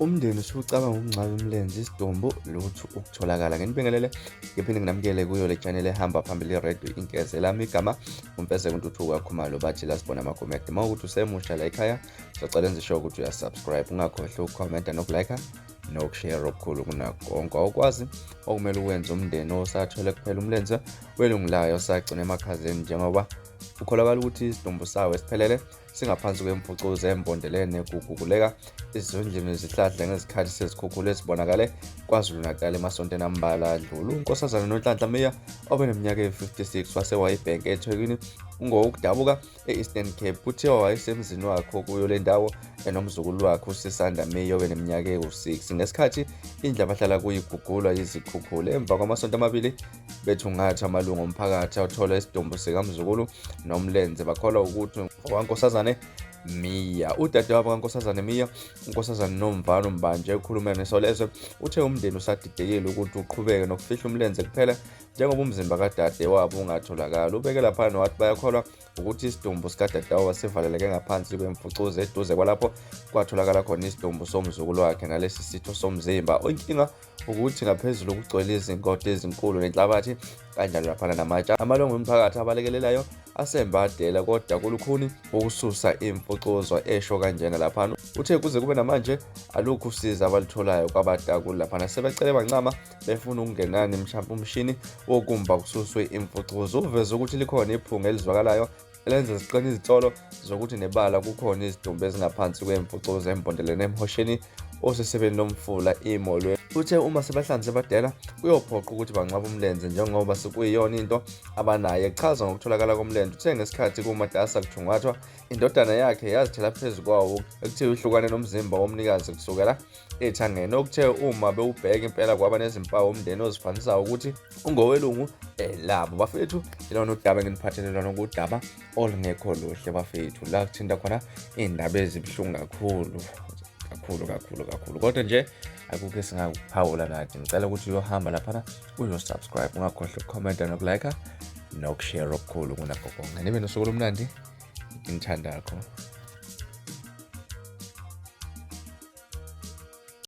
Umndeni usucabanga ukungcwaba imilenze isidumbu lutho ukutholakala. Nginibingelele ngiphinde nginamukele kuyo le channel ehamba phambili iRadio Inkeze. Lami igama uMfezeko Ntuthuko kaKhumalo bathi la sibona amakomedi. Uma ukuthi usemusha la ekhaya socela enze sure ukuthi uyasubscribe ungakhohlwa ukukhomenta nokulike nokushare okukhulu kunakho konke awukwazi okumele ukwenze umndeni osathole kuphela umlenze welungu layo osagcina emakhazeni njengoba kukholakala ukuthi isidumbu sawo esiphelele singaphansi kwemfucuza embondelene kuguguleka izindlu nezihlahla ngezikhathi sezikhukhula ezibonakale KwaZulu-Natal emasontweni ambalwa adlule. UNkosazana Nonhlanhla Miya obeneminyaka eyi-56 waseWayibhenki eThekwini ungowokudabuka e-Eastern Cape. Kuthiwa wayesemzini wakhe okuyo le ndawo enomzukulu wakhe uSisanda Miya obeneminyaka ewu-6 ngesikhathi indlu abahlala kuyo igugulwa yizikhukhula. Emva kwamasonto amabili bethungatha amalungu omphakathi athola isidumbu sikamzukulu nomlenze bakholwa ukuthi owankosazane Miya. Udadewabo kaNkosazane Miya, uNkosazane Nomvano Mbanje ekhuluma neSolezwe, uthe umndeni usadidekile ukuthi uqhubeke nokufihla umlenze kuphela njengoba umzimba kadadewabo ungatholakali. Ubeke laphana wathi bayakholwa ukuthi isidumbu sikadadewabo sivaleleke ngaphansi kwemfucuza eduze kwalapho kwatholakala khona isidumbu somzukulu wakhe nalesi sitho somzimba. Inkinga ukuthi ngaphezulu kugcwele izingodo ezinkulu nenhlabathi kanjalo laphana namatshe. Amalungu omphakathi abalekelelayo asembadela kodwa kulukhuni ukususa imfucuzo esho kanjena laphana. Uthe kuze kube namanje alukho usizo abalutholayo kwabatakuli laphana sebecele bancama befuna ukungenani mhlawumbe umshini wokumba kususwe imfucuzo. Uveze ukuthi likhona iphunga elizwakalayo elenza ziqine izitsolo zokuthi nebala kukhona izidumbu ezingaphansi kwemfucuza embondelene emhosheni osesebeni lomfula iMolweni. Uthe uma sebahlanze badela kuyophoqa ukuthi bangcwabe umlenze njengoba sekuyiyona into abanayo. Echaza ngokutholakala komlenze uthe ngesikhathi kumatasa kuthungathwa indodana yakhe yazithela phezu kwawo ekuthiwa ihlukane nomzimba womnikazi kusukela ethangeni okuthe uma bewubheka impela kwaba nezimpawu umndeni ozifanisayo ukuthi ungowelungu elabo bafethu. Ilona udaba enginiphathele lona kudaba olungekho luhle bafethu la kuthinta khona iy'ndaba ezibuhlungu kakhulu kakhulu kakhulu kakhulu kodwa nje akukho esingakuphawula nathi. Ngicela ukuthi uyohamba laphana uyosubscribe ungakhohlwa ukukhomenta nokulike nokushare okukhulu kunakho konke. Nibe nosuku olumnandi ngithanda kakhulu.